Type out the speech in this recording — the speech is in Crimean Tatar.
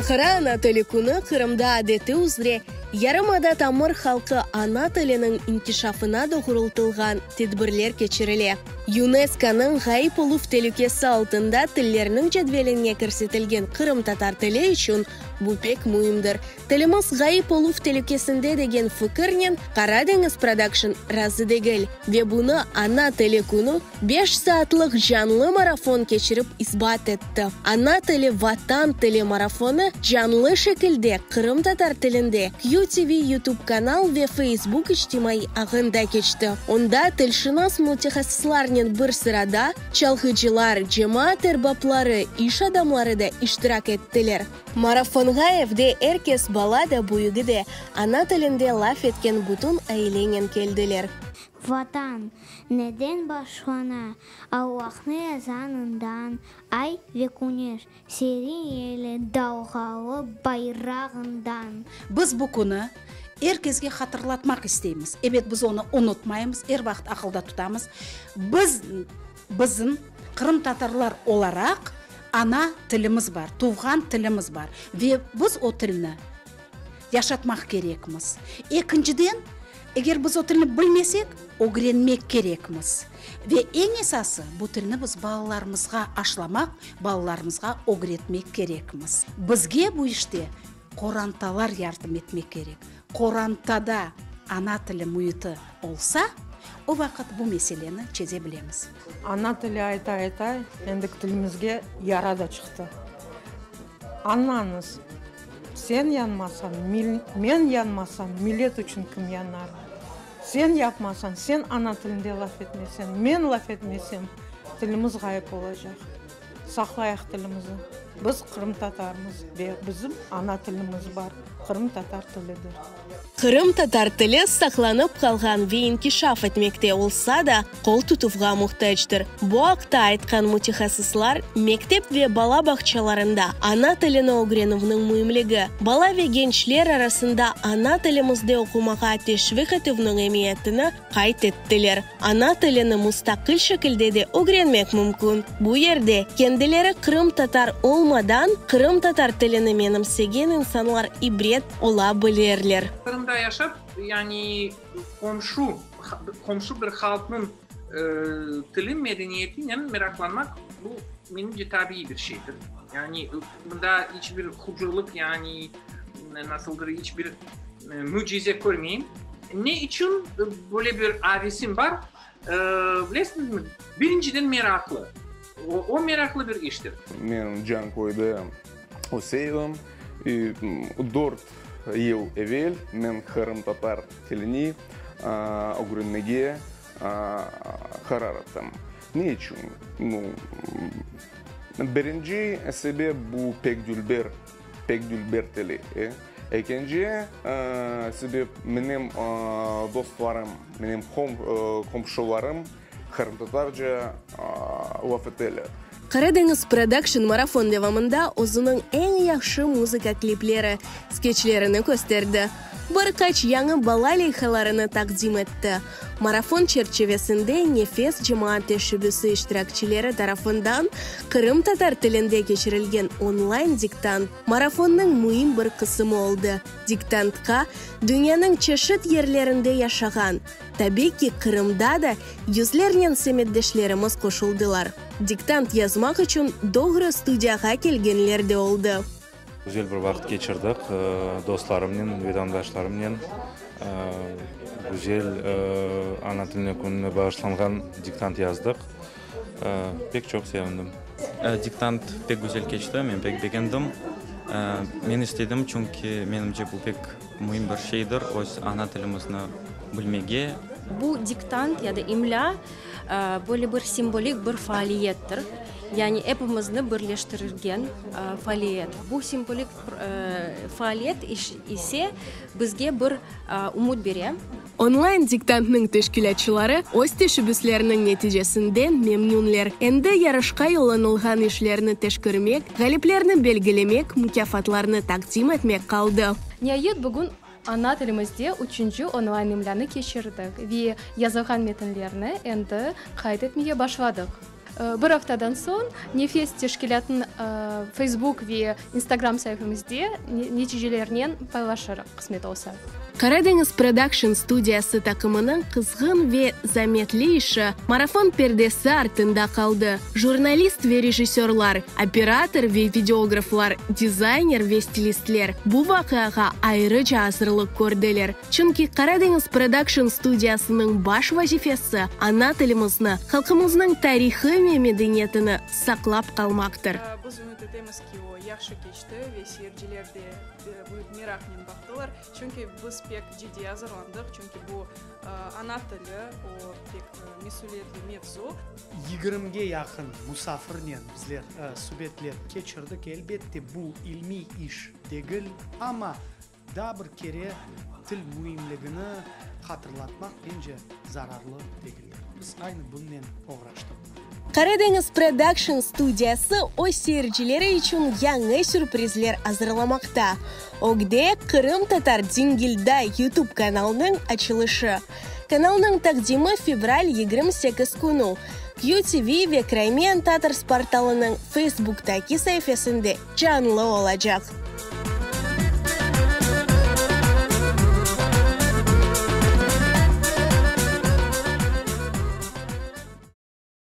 Halqara ana tili künü Qırımda adeti üzre yarımada tamır halqı ana tiliniñ inkişafına doğrultılğan tedbirler keçirile. YUNESKOnıñ ğayıp oluv telükesi altında tillerniñ cedveline kirsetilgen qırımtatar tili içün bu pek müimdir. Tilimiz ğayıp oluv telükesinde degen fikirnen Qara deñiz Prodakşn razı degil ve bunı Ana tili künü beş saatlıq canlı marafon keçirip isbat etti. Ana tili, Vatan tili marafonı canlı şekilde qırımtatar tilinde QTV YouTube kanal ve Facebook içtimaiy ağında keçti. Onda tilşınas mütehassıslarnen bir sırada çalğıcılar, cemaat erbapları, iş adamları da iştirak ettiler. Marafonğa evde er kes, bala da, büyügi de, ana tilinde laf etken bütün ailenen keldiler. Vatan neden başlana? Allahnıñ ezanından, Ay ve küneş, serin yeli, dalğalı bayrağından. Biz bu künü er kesge hatırlatmaq isteymiz. Ebet, biz onı unutmaymız, er vaqıt aqılda tutamız. Biz, bizim, qırımtatarlar olaraq, ana tilimiz bar, tuvğan tilimiz bar ve biz o tilni yaşatmaq kerekmiz. Ekinciden, eger biz o tilni bilmesek, ögrenmek kerekmiz. Ve eñ esası, bu tilni biz balalarımızğa aşlamaq, balalarımızğa ögretmek kerekmiz. Bizge bu işte qorantalar yardım etmek kerek. Qorantada ana tili müiti olsa, o vaqıt bu meseleni çeze bilemiz. Ana tili ayta-ayta, endik tilimizge yara da çıqtı. Añlañız, sen yanmasañ, men yanmasam, millet içün kim yanar? Sen yapmasañ, sen ana tilinde laf etmeseñ, men laf etmesem, tilimiz ğayıp olacaq. Saqlayıq tilimizni. Biz qırımtatarmız ve bizim ana tilimiz bar, qırımtatar tilidir. Qırımtatar tili saqlanıp qalğan ve inkişaf etmekte olsa da, qol tutuvğa muhtacdır. Bu aqta aytqan mütehassıslar, mektep ve bala bağçalarında ana tilini ögrenüvniñ müimligi, bala ve gençler arasında ana tilimizde oqumağa teşviq etüvniñ emiyetini qayd ettiler. Ana tilini mustaqil şekilde de ögrenmek mümkün. Bu yerde, kendileri qırımtatar olmadan, qırımtatar tilini menimsegen insanlar ibret ola bilirler. Qırımda yaşap, yani qomşu, qomşu bir halqnıñ tili, medeniyetinen meraqlanmaq, bu, menimce, tabiiy bir şeydir. Yani mında iç bir hucurlıq, yani nasıldır, iç bir mücize körmeyim. Ne içün böyle bir avesim bar, bilesiñizmi? Birinciden, meraqlı. O, meraqlı bir iştir. Men Canköyde öseydim. Dört yıl evel men qırımtatar tilini ögrenmege qarar ettim. Ne içün? Birinci sebep, bu pek dülber, pek dülber tili. Ekinci sebep, menim dostlarım, menim qomşularım qırımtatarca laf eteler. Qaradeñiz Production marafon devamında özüniñ eñ yahşı muzıka klipleri, skeçlerini kösterdi, bir qaç yañı bala leyhalarını taqdim etti. Marafon çerçivesinde Nefes cemaat teşebbüsi iştirakçileri tarafından qırımtatar tilinde keçirilgen onlayn diktant marafonnıñ müim bir qısımı oldı. Diktantqa dünyanıñ çeşit yerlerinde yaşağan, tabiy ki, Qırımda da yüzlernen semetdeşlerimiz qoşuldılar. Diktant yazmaq içün doğru studiyağa kelgenler de oldı. Güzel bir vaqıt keçirdik dostlarımnen, vetandaşlarımnen. Güzel ana tiline kününe bağışlanğan diktant yazdıq. Pek çoq sevindim. Diktant pek güzel keçti, men pek begendim. Men istedim, çünki menimce bu pek müim bir şeydir, öz ana tilimizni bilmege. Bu diktant ya da imlâ böyle bir simbolik bir faaliyettir, yani epimizni birleştirgen faaliyet. Bu simbolik faaliyet ise bizge bir ümüt bere. Onlayn diktantnıñ teşkilâtçıları öz teşebbüsleriniñ neticesinden memnünler. Endi yarışqa yollanılğan işlerni teşkirmek, ğaliplerni belgilemek, mukâfatlarnı taqdim etmek qaldı. Niayet, bugün ana tilimizde üçünci onlayn imlânı keçirdik ve yazılğan metinlerni endi qayd etmege başladıq. Bir aftadan soñ Nefes teşkilâtınıñ Facebook ve Instagram saifemizde neticelernen paylaşırıq, qısmet olsa. Qaradeñiz Production studiyası taqımınıñ qızğın ve zametli işi marafon perdesi artında qaldı. Jurnalist ve rejissörlar, operator ve videograflar, dizayner ve stilistler bu vaqiağa ayrıca azırlıq kördiler. Çünki Qaradeñiz Production studiyasınıñ baş vazifesi, ana tilimizni, halqımıznıñ tarihı ve medeniyetini saqlap qalmaqtır. Biz ümüt etemiz ki, o yahşı keçti ve seyirciler de büyük meraqnen baqtılar. Çünki biz pek ciddiy azırlandıq, çünki bu ana tili, o pek mesüliyetli mevzu. Yigirmige yaqın musafirnen bizler subetler keçirdik. Elbette, bu ilmiy iş degil, amma daa bir kere til müimligini hatırlatmaq, mence, zararlı degildir. Biz aynı bunnen oğraştıq. Qaradeñiz Production studiyası öz seyircileri içün yañı sürprizler azırlamaqta. Ögde Qırımtatar Dingilday YouTube kanalınıñ açılışı. Kanalnıñ taqdimi fevral 28 künü QTV ve Crimean Tatars portalınıñ Facebooktaki saifesinde canlı olacaq.